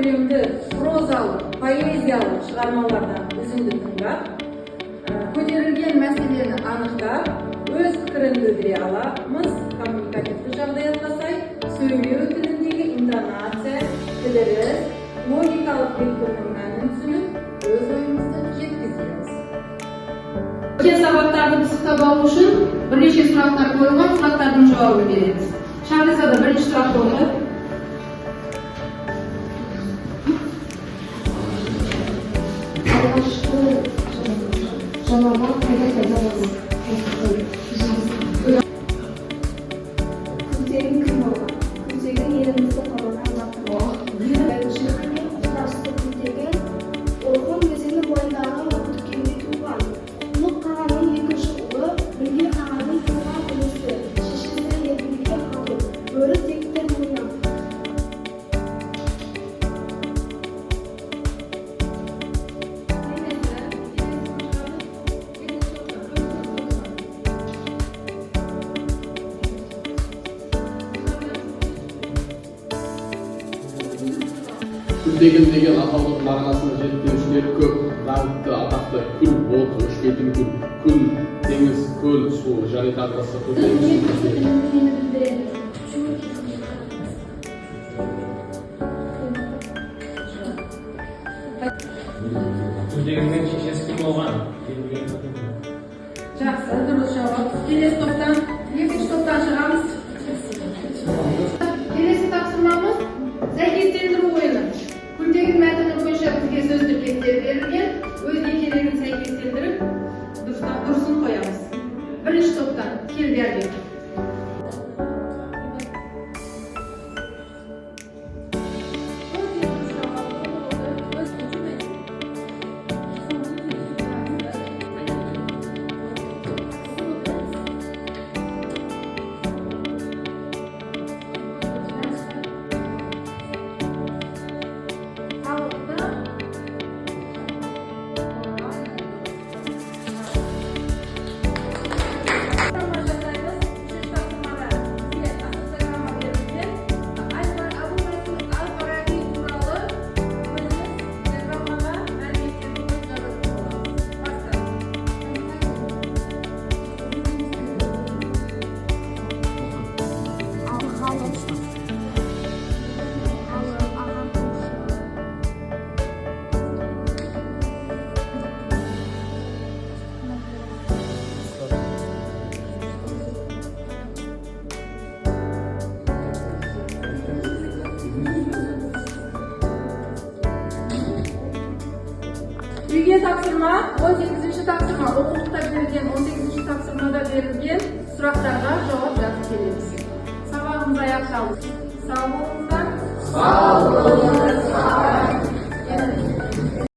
көлемді прозалық, поэзиялық шығармалардан үзінді тыңдап, көтерілген мәселені анықтап, өз пікірін білдіре аламыз. Коммуникативті жағдаятқа сай сөйлеу тіліндегі интонация, кідіріс, логикалық векторының мәнін түсініп, өз ойымызды жеткіземіз. Өткен сабақтарды пысықтап алу үшін бірнеше сұрақтар қойылған, сұрақтардың жауабын береміз. Шахризада, бірінші сұрақты оқы. Алғашқы жанармай қайда пайда болды? Күлтегін кім болған? Күлтегін елімізді қорғаған батыр. Жиһанмен құрдасы Күлтегін Орхон өзені бойындағы Өтікенде туған. Құтлық қағанның екінші ұлы, Білге қағанның туған інісі, шешесі Ербике хатун, бөрі текті руынан. Күлтегін деген атаудың мағынасына зерттеушілер көп. Даңқты, атақты, күл, от, өшпейтін күл, күл, теңіз, көл, су және тағы басқа. Күлтегін су. Нені білдіреді? Күлтегіннің шешесі кім болған? Жақсы, дұрыс жауап. Келесі топтан, екінші топтан шығамыз. Келесі тапсырмамыз — сәйкестендіру ойыны. Күлтегін мәтіні бойынша бізге сөз тіркестері берілген. Өзіне керегін сәйкестендіріп, дұрысын қоямыз. Бірінші топтан кел, Диарбек. Өте дұрыс жауап болды. Халықты. Тапсырма жасаймыз. Үшінші тапсырмада бізге ассоциограмма берілген. Әбу Мансұр әл-Фараби туралы өзіміз диаграммаға мәліметтерді қойып жазатын боламыз. Баста. Ғалым, ғалым, ағартушы. Үйге тапсырма, 18 тапсырма, оқулықта берілген 18 тапсырмада берілген сұрақтарға жауап жазып келеміз. Сабағымыз аяқталды. Сау болыңыздар. Сау болыңыздар.